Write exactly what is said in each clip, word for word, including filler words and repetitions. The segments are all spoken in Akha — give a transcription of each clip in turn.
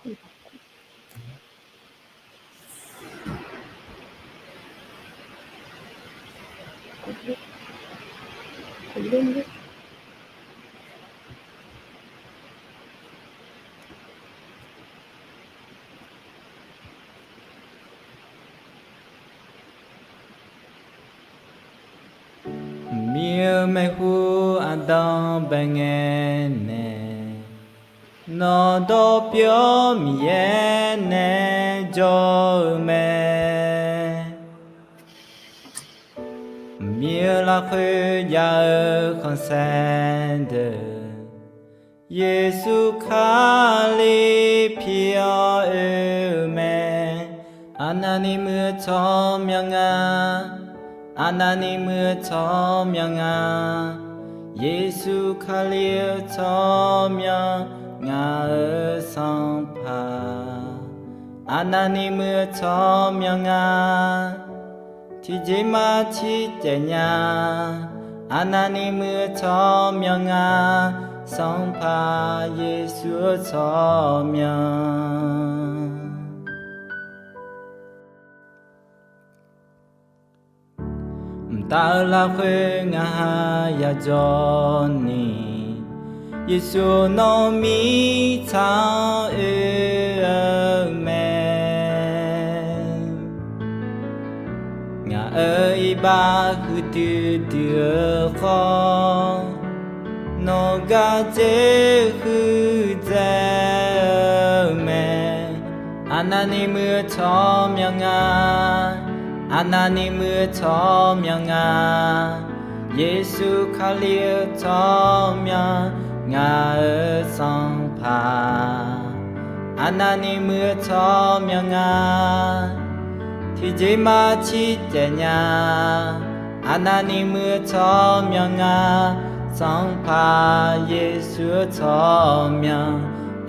Miqyaer-euq maeqhu aqda bae ngae nae, nawqdawq pyawr Miqyaer nae jawr-eu mae. Miqyaer-euq lafkhoer jav-eu khanqsaer deuq, Yeqsur Kali pi-awr oe-eu mae. Aqnavni muiq-eu tsawrmyanr nga. Aqnavni muiq-eu tsawrmyanr nga. Yeqsur Kali-eu tsawrmyanr, ngaq-euq Sanqpaq. Aqnavni muiq-eu tsawrmyanr nga. Tiqjeq maqtiq caev nya. Aqnavni muiq-eu tsawrmyanr nga. Sanqpaq Yeqsur-eu tsawrmyanr. Mqtav-eu lafkhoer ngaq ha yajawr ni, Yeqsur nawr mirtsaq-anr oe-eu mae. Ngaq-euq iqbax huiqdui dui-eu khawf, nawq gar dzer huiqdzaeq-eu mae. Aqnavni muiq-eu tsawrmyanr nga. Aqnavni muiq-eu tsawrmyanr nga. Yeqsur Kali-eu tsawrmyanr, ngaq-euq Sanqpaq. Aqnavni muiq-eu tsawrmyanr nga. Tiqjeq maqtiq caev nya. Aqnavni muiq-eu tsawrmyanr nga. Sanqpaq Yeqsur-eu tsawrmyanr.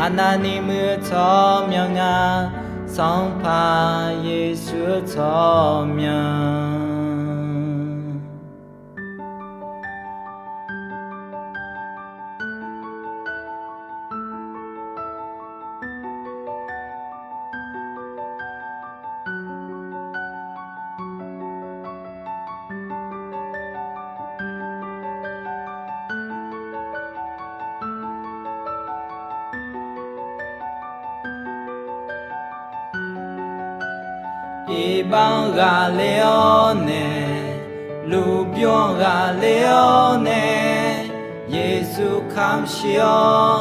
Aqnavni muiq-eu tsawrmyanr nga. Sanqpaq Yeqsur-eu tsawrmyanr. Iqbax-anr ghaqler-awr nae, lmqbymr-anr ghaqler-awr nae, Yeqsur kamq shir-awr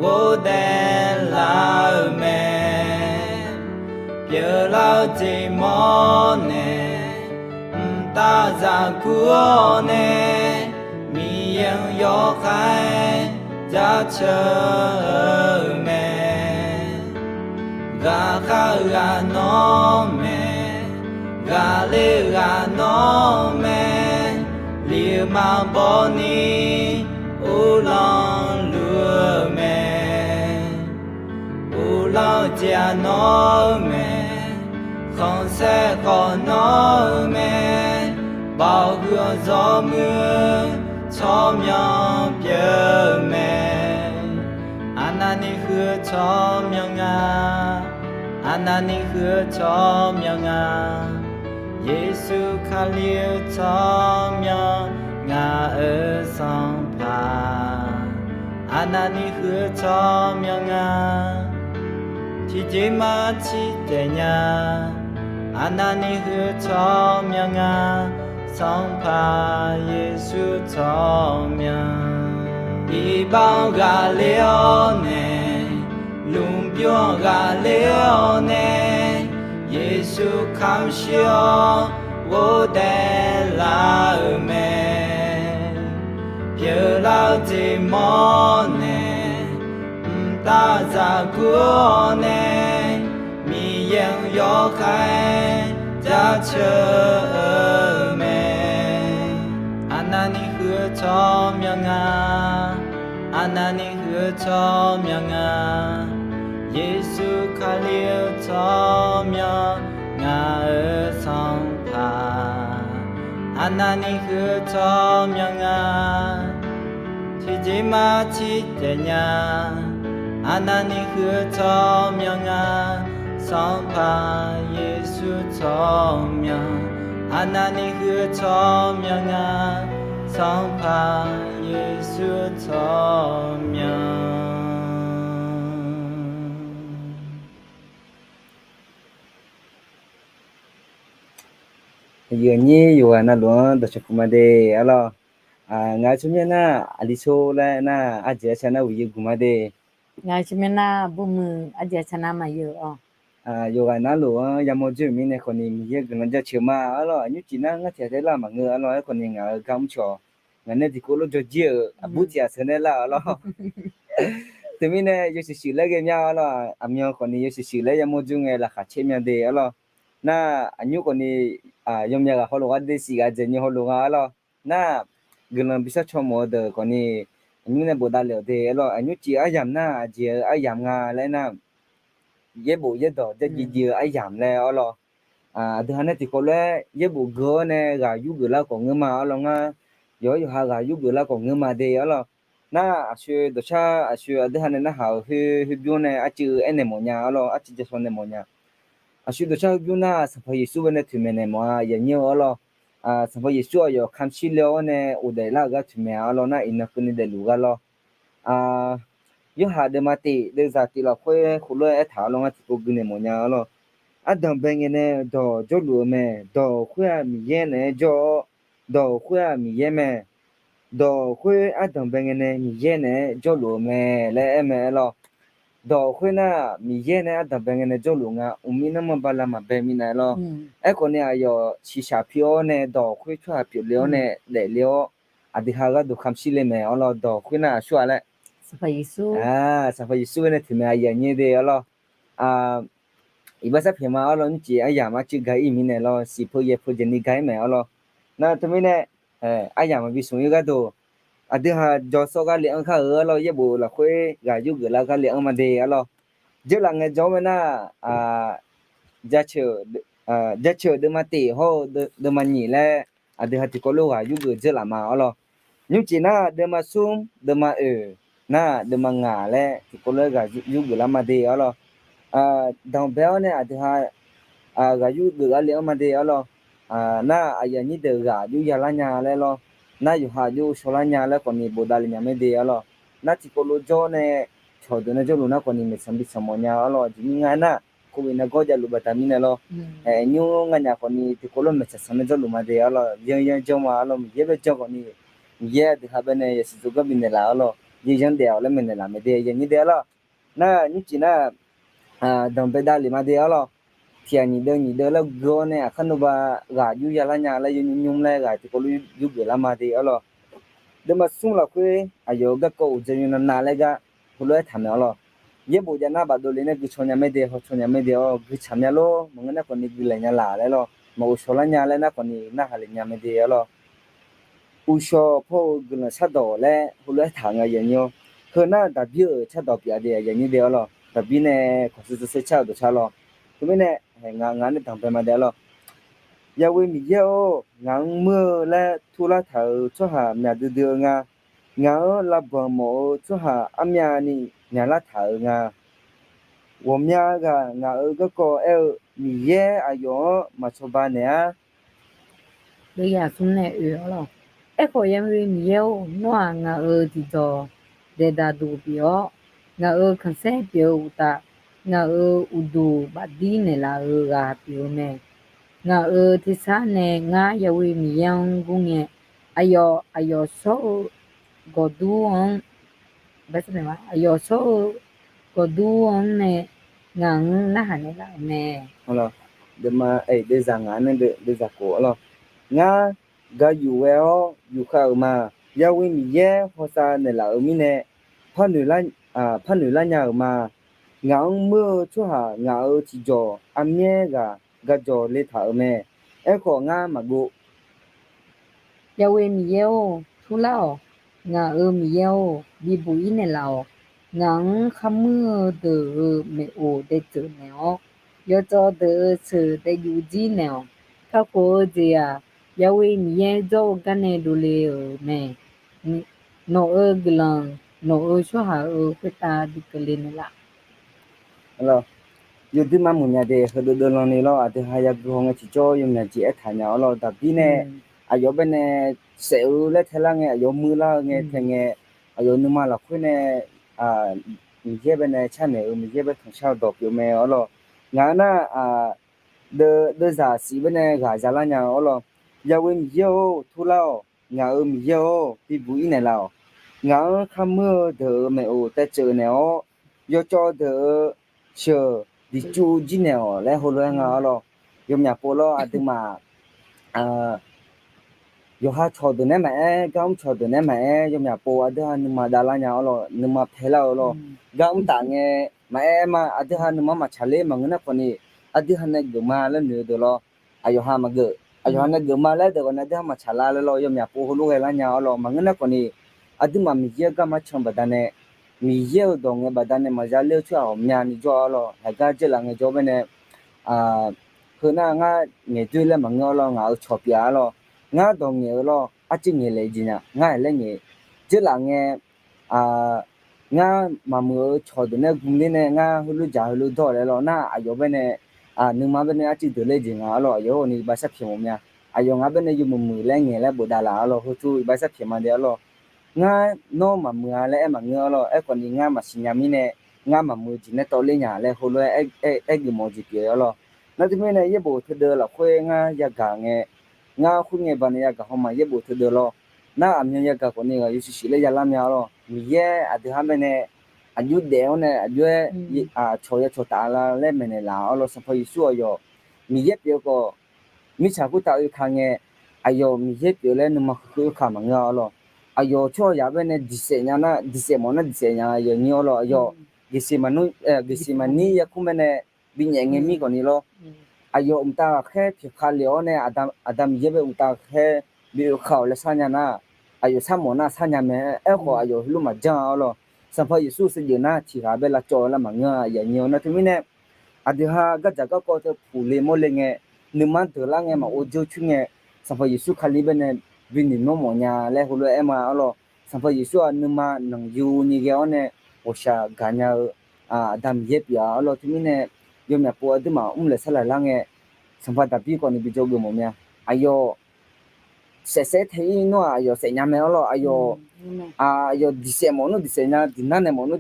ghofdaef lar-euq mae. Pyeuflar-eu jeq mawr nae, mqtav zaqguv-awr nae, Miqyaer-anr yawkhav-aer jaceuq-eu mae. Ghaqkhav-eu ghaq nawr mae, ghaqler-eu ghaq nawr mae, liqmav bawni uvlanr luf-eu mae. Uvlanr-eu jeq-aq nawr-eu mae, khanqsaer khawf nawr-eu mae, baoq huiq-awr zawr muir-eu tsawrmyanr pyeuf-eu mae. Aqnavni huiq-eu tsawrmyanr nga, aqnavni huiq-eu tsawrmyanr nga, Yeqsur Kali-eu tsawrmyanr, ngaq-euq Sanqpaq. Aqnavni huiq-eu tsawrmyanr nga, tiqjeq maqtiq caev nya. Aqnavni huiq-eu tsawrmyanr nga, Sanqpaq Yeqsur tsawrmyanr. Iqbax-anr ghaqler-awr nae, lmqbymr-anr ghaqler-awr nae, Yeqsur kamq shir-awr ghofdaef lar-euq mae. Pyeuflar-eu jeq mawr nae, mqtav zaqguv-awr nae, Miqyaer-anr yawkhav-aer jaceuq-eu mae. Aqnavni huiq-eu tsawrmyanr nga, aqnavni huiq-eu tsawrmyanr nga, Yeqsur Kali-eu tsawrmyanr, ngaq-euq Sanqpaq. Aqnavni huiq-eu tsawrmyanr nga, tiqjeq maqtiq caev nya. Arnavni huiq-eu tsawrmyanr nga, Sanqpaq Yeqsur tsawrmyanr. Arnavni huiq-eu tsawrmyanr nga, Sanqpaq Yeqsur tsawrmyanr. Aqyuif aqnyir yawqghaq navluf-anr dawqcawq puq ma de, arlawr. Ngaq-euq tsawrmyanr nar, aqli tsawr laer nar, arjeq arca nar uqyaer guq ma de. Ngaq-euq tsawrmyanr nar, bumuiq arjeq arca nar maqyaer-awq. Yawqghaq navluf-anr yamawr dzoer-euq mirnae khawfni Miqyaer guiqlanq jaceuq ma, arlawr. Aqnymr cif nar ngar tiq ghaq taef lar maqngeur, arlawr. Aerkhawfni ngaq-euq gar mrcawq, ngaq nae tiqkawv lof jawrjir-euq aqbur tiq ghaq sheuq nae lar-euq, arlawr. Teumirnae yawshuif shuif laer ghae mya, arlawr. Aqmyan khawfni yawshuif shuif laer yamawr dzoer ngae laqkhaq caer mya de, arlawr. Nar aqnymr khawfni yawmya ghaq hawlof-aer de, shif ghaq dzaeqnyi hawlof nga, arlawr. Nar guiqlanq bishar caw mawf-eu deuq khawfni aqnymr nae bofdav le-awq de, arlawr. Aqnymr cif aryamq nar aqjeq-eu aryamq nga laer nar, yaerbof yaerdawq dzardziv dziv-eu aryamq laer, arlawr. Aqdui ha nae tiqkawv lof-aer yaerbof gui-awr nae ghaq yurgeuf lar khawf ngeur ma, arlawr. Ngar yawqhar yawqha ghaq yurgeuf lar khawf ngeur ma de, arlawr. Nar aqshoe dawqcar aqshoe aqdui ha nae narhaq-euq khoer khoerbymr nae arcuiv aernaeq mawf nya, arlawr. Arcuiv jashawr nae mawf nya. Aqshoe dawqcar khoerbymr nar Sanqpaq Yeqsur bae nae toeqmaeq naeq mawf-a, aqyuif aqnyir-eu, arlawr. Sanqpaq Yeqsur aqyawf kamq shir le-awr nae ghofdaef lar-euq gar toeqmaeq-a, arlawr. Nar iqnan keuvni daefluf gharlawr, Yorhaq deuvma tif deuvzaq tif lafkhoer heulof-aer aertaq-awr lawr, ngar tiqpov guinaeq mawfnya-a lawr. Ardanq bae ngae nae dawq jawrluf-eu mae. Dawq khoer-aq Miqyaer naeq-aer jawr-awr, dawq khoer-aq Miqyaer mae. Dawq khoer ardanq bae ngae nae Miqyaer naeq-aer jawrluf-eu mae laer aer mae aer lawr. Dawq khoer nar-aq Miqyaer nae ardanq bae ngae nae jawrluf nga. Uqmir nanrma bala maqbae minav lawr. Aerkhawf ni aqyawf shiqshaq pi-awr nae dawq khoer tsawrhaq pyeufle-awr nae daefle-awr, aqdui ha gharduq kamq shir le mae-awr lawr. Dawq khoer nar aqsur-a laer, Sanqpaq Yeqsur bae nae toeqmaeq aqyuif aqnyir de-awr lawr. Iqbax sar pyaeq ma-awr lawr, nymrcif aryamq arcuiv ga-ir mirnae lawr, siq peu yaeq peu jeq ni ga-ir mae-awr lawr. Nar teumirnae aryamq maqbi smq-ir gharduq, aqdui ha jawr sawr gar le-anr kar-eu-awr lawr, yaerbof lafkhoer ghaq yurgeuf lar gar le-anr ma de-awr lawr. Dzeurlaf ngaejawr-awr mae nar, jaceuq deuvma tif hawr-eu deuvma nyiq laer, aqdui ha tiqkawv lof ghaq yurgeuf dzeurlaf ma-awr lawr. Nymrcif nar deuvma smr, deuvma oeq, nar deuvma ngaq laer tiqkawv lof-aer ghaq yurgeuf lar ma de-awr lawr. Danqbae-awr nae aqdui ha ghaq yurgeuf gar le-anr ma de-awr lawr. Nar aqyuif aqnyir deuq ghaq yurya lar nya laer lawr. Nar yawqha yur shaw lar nya laer khawf ni bofdav le nya mae de-awr lawr. Nar tiqkawv lof jawr nae cawqdeuq nae jawrluf nar khawf ni maeqtsanq bi tsanq mawfnya-awr lawr. Aqjeq mirnae ngar nar, covid nav gawr javluf baqda mirnae lawr. Aqnymr nganyaf khawf ni tiqkawv lof maeqtsanq tsanq nae jawrluf ma de-awr lawr. Yanyan jan ma-awr lawr, Miqyaer bae jan khawf ni, Miqyaer aqdui ha bae nae yasiq tsov gar bifnaeq laf-awr lawr, yajan daef-awq laer maeqnaeq laf mae de, aqyuif aqnyir de-awr lawr. Nar nymrcif nar, danqbae davlef ma de-awr lawr. Tiq ghaq nyiq deuv nyiq deuv laer gui-awr nae aqkar nmrba ghaq yurya lar nya laer yawnymr nymr laer ghaq tiqkawv lof yurgeuf lar ma de-awr lawr. Deuvma smr lafkhoer aqyawf-euq garkawv uqdzan nymr navnav laer gar heulof-aer taq mae-awr lawr. Yaerbof jav nar bafdov le nae guicaw nya mae de, hawcaw nya mae de-awr, guicaq mya lor maqngeur nar khawf ni guilaeq nya laf laer lawr, maqghof shawq lar nya laer nar khawf ni narhaq le nya mae de-awr lawr. Uqshawq paw-euq guiqlanq cardawq laer heulof-aer taq nga, aqyuif aqnyir-awr. Heu nar Daqbir-euq cardawq pyeuf-a de, aqyuif aqnyir de-awr lawr. Daqbir nae khawqshuif tsaersar cardawq car lawr. Teumirnae ngaq nae danqbae ma de-awr lawr. Yahweh Miqyaer-or, ngaq-anr muir-eu laer turlar taq-euq tsawrhaq myaq duidui-eu nga. Ngaq-anr lavbanq mawf-eu tsawrhaq armyavni myaqlar taq-euq nga. Ghawqmya ghaq ngaq-euq garkawv aer-eu, Miqyaer aqyawf-anr maqcawba naeq-ar. Aerkhawf, Yahweh Miqyaer-or, nawr-aq ngaq-euq tiqjawq daeqdaq duq bif-awr, ngaq-euq khanqsaer pyeuf-eu uqtaf, ngaq-euq uqduq bafdir naeqlaf-eu ghaq pyeuf-eu mae. Ngaq-euq tersar nae ngar Yahweh Miqyaer-anr gor ngae, aqyawf, aqyawf shawr-eu gawqdur-anr, aqyawf shawr-eu gawqdur-anr nae ngaq-anr narhaq naeqlaf-euq mae. Deuvma, deuvzaq ngaq-anr nae deuvzaq khof-awr lawr. Ngar gaq yuf ghae-awr yufkhav-euq ma. Yahweh Miqyaer hawsav naeqlaf-euq mirnae, parnoeq lar nya-euq ma. Ngaq-anr muir-eu tsawrhaq ngaq-euq tiqjawq armyaer ghaq gaq jawq le taq-euq mae. Aerkhawf, ngar maqgov. Yahweh Miqyaer-or, turlar-awq. Ngaq-euq Miqyaer-or, bibuq-ir naeqlaf-awq. Ngaq-anr kharmuir-eu deuq-euq maeqoq daeftseuf naeq-awr, yawcawv deuq-euq sheuq daef juv jir naeq-awq. Kakhof-eu jeq-aq, Yahweh Miqyaer jawr-eu gar nae dovle-euq mae. Nawq-euq guiqlanq nawq-euq tsawrhaq-euq khoertav bi keuvle naeqlaf. Yawduir mar muiq nya de, heudeuv deuv lan ni lawr, aqdui ha yagui haw ngae tiqjawr yawmyaq jeq aertaq nya-awr lawr, Daqbir nae aqyawf baenae saef-eu laer taelar ngae, aqyawf muiqlar-eu ngae tae ngae, aqyawf nuima lafkhoer nae Miqyaer baenae carnaeq-eu Miqyaer bae tanqshar-eu dawq pyeuf mae-awr lawr. Ngaq-euq nar, deuvzaq siq baenae ghaq zalar nya-awr lawr. Yaghoe Miqyaer-or, turlar-awq. Ngaq-euq Miqyaer-or, bibuq-ir naeqlaf-awq. Ngaq-anr kharmuir-eu deuq-euq maeqoq taevceuv naeq-awr, yawcawv deuq-euq sheuq diqcuv jir naeq-awq laer heulof-aer nga-awr lawr. Yawmyaq pov lawr, aqduimaf yawqha cawqdeuq nae maqaer, gar mr cawqdeuq nae maqaer, yawmyaq pov aqdui ha nuima davlar nya-awr lawr, nuima paelar-eu lawr. Gar mr taf ngae maqaer ma, aqdui ha nuima maqtsaq ler maqngeur nar khawf ni, aqdui ha nae geufma laer noeq-eu deuq lawr. Aqyawf ha maqgeuf, aqyawf ha nae geufma laer deuq khawf ni aqdui ha maqtsaq lar laer lawr, yawmyaq pov heulof ghae lar nya-awr lawr, maqngeur nar khawf ni, aqduimaf Miqyaer-eu garma can baqdanae, Miqyaer-euq dawq ngae baqdanae maqza ler-eu tsawrhaq ghawqmyani jawr-awr lawr, haiq gar dzeurlaf ngaejawr baenae, heu nar ngar ngaeqdoer laer maqngeur-awr lawr, ngaq-euq cawq pyeuf-a lawr, ngar dawq ngaeq-eu lawr, arcuiv ngaeq laeq jeq nya, ngar-aq laer ngaeq, dzeurlaf ngae, ngar maqmuiq-eu cawqdeuq nae gmler nae ngar heulof dzaq heulof dawr laer lawr nar, aqyawf baenae, nuima baenae arcuiv deuq ler jeq nga-awr lawr, aqyawf-awr ni iqbax sharpyaeq mawf mya. Aqyawf ngaq baenae yawmuiq muiq laer ngaeq laer bofdav laf-awr lawr, heutu iqbax sharpyaeq ma de-awr lawr. Ngar nawr maqmuiq-a laer aer maqngeur-awr lawr, aerkhawf ni ngar maqsiq nya mirnae, ngar maqmuiq-eu jeq nae tawvler nya laer heulof-aer aer geufmawf-eu jeq pyeuf-awr lawr. Nar teumirnae yaerbof teudeuv lafkhoer ngar yagaq ngae, ngar khoerngae baqdanae yagaq haw ma yaerbof teudeuv lawr. Nar aqmyan yagaq khawf ni ghaq yawshuif shuif laer yalar mya-awr lawr, Miqyaer aqdui ha baenae aqjox daef-awr nae aqjox-aer cawq ya cawq taf la laer maeqnaeq laf-awr lawr, Sanqpaq Yeqsur aqyawf Miqyaer pyeuf-eu khawf, mirtsaq khoertav oeka ngae, aqyawf Miqyaer pyeuf laer nuima khuiq khoer oeka maqngeur-awr lawr. Aqyawf tsawrhaqzaq baenae diqsaef nya nar, diqsaef mawf nar diqsaef nya aqyawf nyir-awr lawr, aqyawf Geqseqmaqnir yarkmr baenae binyaef ngae mir khawf ni lawr. Aqyawf mqtav ghaqkhaer pyeuf kale-awr nae, Aqda Miqyaer bae mqtav ghaqkhaer bi oeka-awq laer sharnya nar, aqyawf sharmawf nar sharnya mae. Aerkhawf aqyawf heulof maqjanr-awr lawr, Sanqpaq Yeqsur saevdzeuf nar tiqghaq bae lavcawv lar maqngeur-a, aqyawf nyir-awr nar teumirnae aqdui ha gardzaq garkawv teu puqle mawrle ngae, nuima deuq lar ngae maqghov dzeur coer ngae, Sanqpaq Yeqsur Kali baenae bi noeqmawr mawf nya laer heulof-aer aer ma-awr lawr. Sanqpaq Yeqsur-aq nuima nanqyuni ghae-awr nae ghawqshaq gaqnya-eu Aqda Miqyaer pyeuf-a-awr lawr. Teumirnae yawmyaq pov aqduimaf mrlaeq sarlaq lar ngae, Sanqpaq Daqbir khawf ni bi dzawgeuf mawf mya. Aqyawf saefsaef tae-ir nar-aq aqyawf saef nya mae-awr lawr, aqyawf aqyawf diqsaef mawf nar diqsaef nya, diqnar nae mawf nar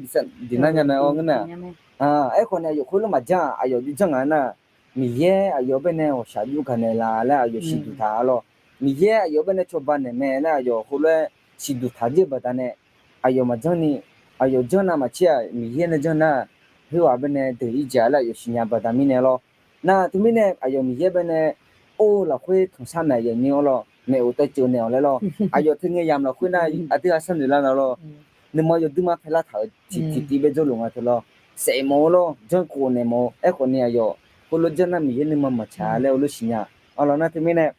diqnar nya mae-awr ngeur mae-aq. Aerkhawf ni aqyawf khoerlof maqjanr-aq, aqyawf bi janr ngaq nar, Miqyaer aqyawf baenae ghawqshaq jov gaqnaeq laf laer aqyawf siqduq taq-a lawr. Miqyaer aqyawf baenae cawba naeq mae laer aqyawf heulof-aer siqduq taq jir-eu baqdanae, aqyawf maqjanr ni, aqyawf janr nav maqtser-aq, Miqyaer nae janr nar, khoerghaq baenae deuq-ir jeq-a laer aqyawf siqnya baqda mirnae lawr. Nar teumirnae aqyawf Miqyaer baenae or lafkhoer tanqsar naeq aqyawf nyir-awr lawr, maeqoq taevceuv naeq-awq laer lawr. Aqyawf teu ngae yamq lafkhoer nar aqdui ha sharnoeq lar nar lawr, nuima yawduir mar paelar taq-euq tiqtiq tiv bae jawrluf nga teu lawr. Saef mawf-eu lawr, janrkhof naeq mawf-eu, aerkhawf ni aqyawf heulof janr nar Miqyaer nuima maqtsaq laer heulof siqnya. Arlawq nar teumirnae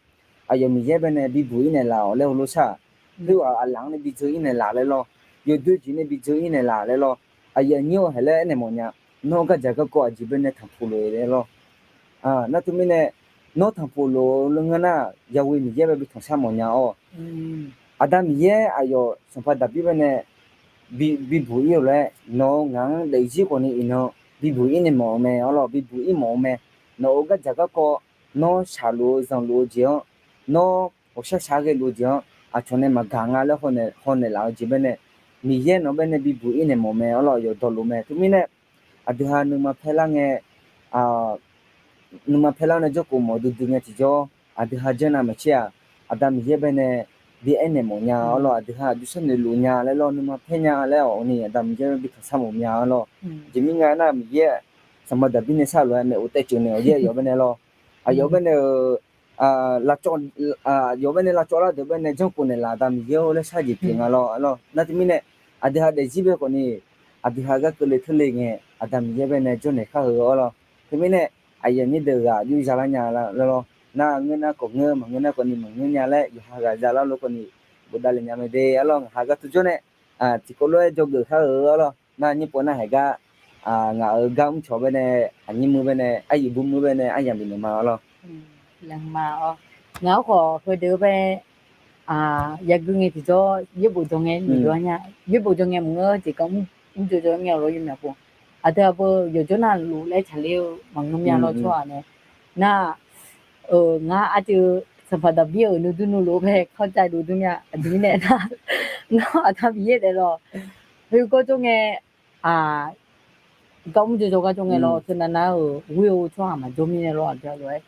aqyawf Miqyaer baenae bibuq-ir naeqlaf-awq laer heulof shar-aq, khoerghaq aqlaf-anr nae bi dzeur-ir naeqlaf laer lawr, yawdoer jeq nae bi dzeur-ir naeqlaf laer lawr, aqyawf nyir-awr haeq laer aernaeq mawf nya. Nawr gardzaq garkawv aqjeq baenae tanqpuq lof-eu laer lawr. Nar teumirnae nawr tanqpuq lof-eu ngeur nar, Yahweh Miqyaer bae bi tanqsar mawf nya-awr, Aqda Miqyaer aqyawf Sanqpaq Daqbir baenae bibuq-ir-euq laer nawq-eu ngaq-anr daefzir khawf ni iqnan bibuq-ir naeq mawf-eu mae. Arlawq bibuq-ir mawf-eu mae. Nawq-euq gardzaq garkawv, nawr shaqluf-eu zanqluf-eu jeq-anr, nawr ghawqshaq shaq ghaeluf-eu jeq-anr aqcawq nae maqgaq nga laer hawnaeq laf-eu jeq baenae, Miqyaer nawq baenae bibuq-ir naeq mawf mae. Arlawq aqyawf dawqluf mae. Teumirnae aqdui ha nuima paelar ngae, nuima paelar nae janrkhof mawf duidui ngae tiqjawr, aqdui ha janr nav maqtser-aq, Aqda Miqyaer baenae bi aernaeq mawf nya-awr lawr, aqdui ha aqjox sharnoeq luf nya laer lawr, nuima paer nya laer-awq ni Aqda Miqyaer bi tanqsar mawf nya-awr lawr. Jeq mirnae nar Miqyaer Sanqpaq Daqbir nae shar lof-aer maeqoq taevceuv naeq-awq yaer yawf baenae lawr. Aqyawf baenae-eu aqyawf baenae lavcawv lar deuq baenae janrkhof naeqlaf Aqda Miqyaer-or laer shar jeq pyeuf nga lawr. Arlawq nar teumirnae aqdui ha daefzir bae khawf ni aqdui ha gar keuvle teurle ngae Aqda Miqyaer baenae jawrnaeq khar heu-awr lawr. Teumirnae aqyawf nyir deuq ghaq yur zalar nya laer lawr. Nar ngeur nar khawf ngeur, maqngeur nar khawf ni maqngeur nya laer yawqha ghaq zalar lof khawf ni bofdav le nya mae de. Arlawq ngaq ha gar tujawr nae tiqkawv lof-aer dzawgeuf khar heu-awr lawr. Nar nyir pov nar haeq gar ngaq-euq gar mrcawq baenae, aqnyir muir baenae, aryuif bur muir baenae aryamq bifnaeq ma-awr lawr. Ngaq-anr khawf heudeuq bae yagui ngae tiqjawr yaerbof jawr ngae maqjawr nya, yaerbof jawr ngae maqngeur jeq gar mr jawr jawr ngae-awr lawr yawmyaq pov. Aqdui aqbeu yawqjawr navluf laer tsaqler-eu maqngeur mya lawr tsawrhaq nae. Nar, ngar arcuiv Sanqpaq Daqbir-euq nuidur nuilof bae kawrcav dov dur mya. Aqjeq mirnae nar, nawr aqda Miqyaer daef lawq. Khoergar jawr ngae, gar mr jawr jawr gar jawr ngae lawr, teunav nav-euq ghoer-eu tsawrhaq maqjawr mirnae lawr, aqdui aqlof-aer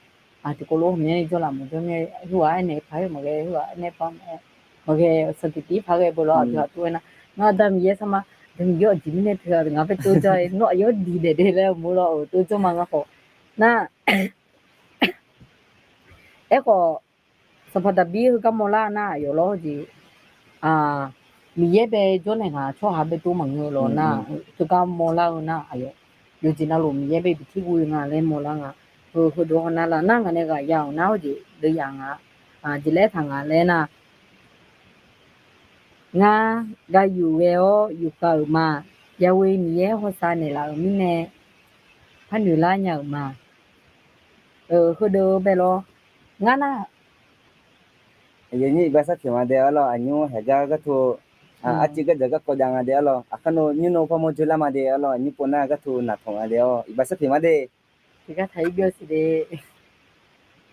tiqkawv lof-aer ghawqmyani jawr laf maqjawr ngae, heughaq aernaeq paq-aer maqghae, heughaq aernaeq paq maqghae, sanqtiq tiv paq ghae beu lawr, aqdui aqtov-aer nar, nawr aqda Miqyaer sarma, aqda Miqyaer aqjeq mirnae teu-a ngaq bae tov jawr-aer nawr aqyawf diq daef de laer mur lawr-euq tov jawr ma ngar khawf. Nar, aerkhawf, Sanqpaq Daqbir heugar mawrlar nar aqyawf lawr jeq, Miqyaer bae jawrnaeq ngaq tsawrhaq bae tov maqngeur lawr nar, teugar mawrlar-eu nar aqyawf yawqjeq navluf Miqyaer bae bi tirguv nga laer mawrlar nga. Heu heudov hawnar lar nar ngaq nae ghaq ya-euq nar-awr jeq deuv ya nga. Jeq laer taq nga laer nar, ngar ga yuf ghae-awr yufkhav-euq ma. Yaghoe Miqyaer hawsav naeqlaf-euq mirnae, par noeqlar nya-euq ma. Heudeuv bae lawr, ngar nar, aqyawf nymr iqbax sar pyeuf nga de arlawr, aqnymr haeq gar ghartov, arcuiv gardzaq garkawv jav nga de arlawr, aqkar nymr nawr par mawr dzoerlar ma de arlawr, aqnymr pov nar ghartov naqtawq nga de-awr iqbax sar pyeuf ma de. Tiqgar taq-ir byov siq de.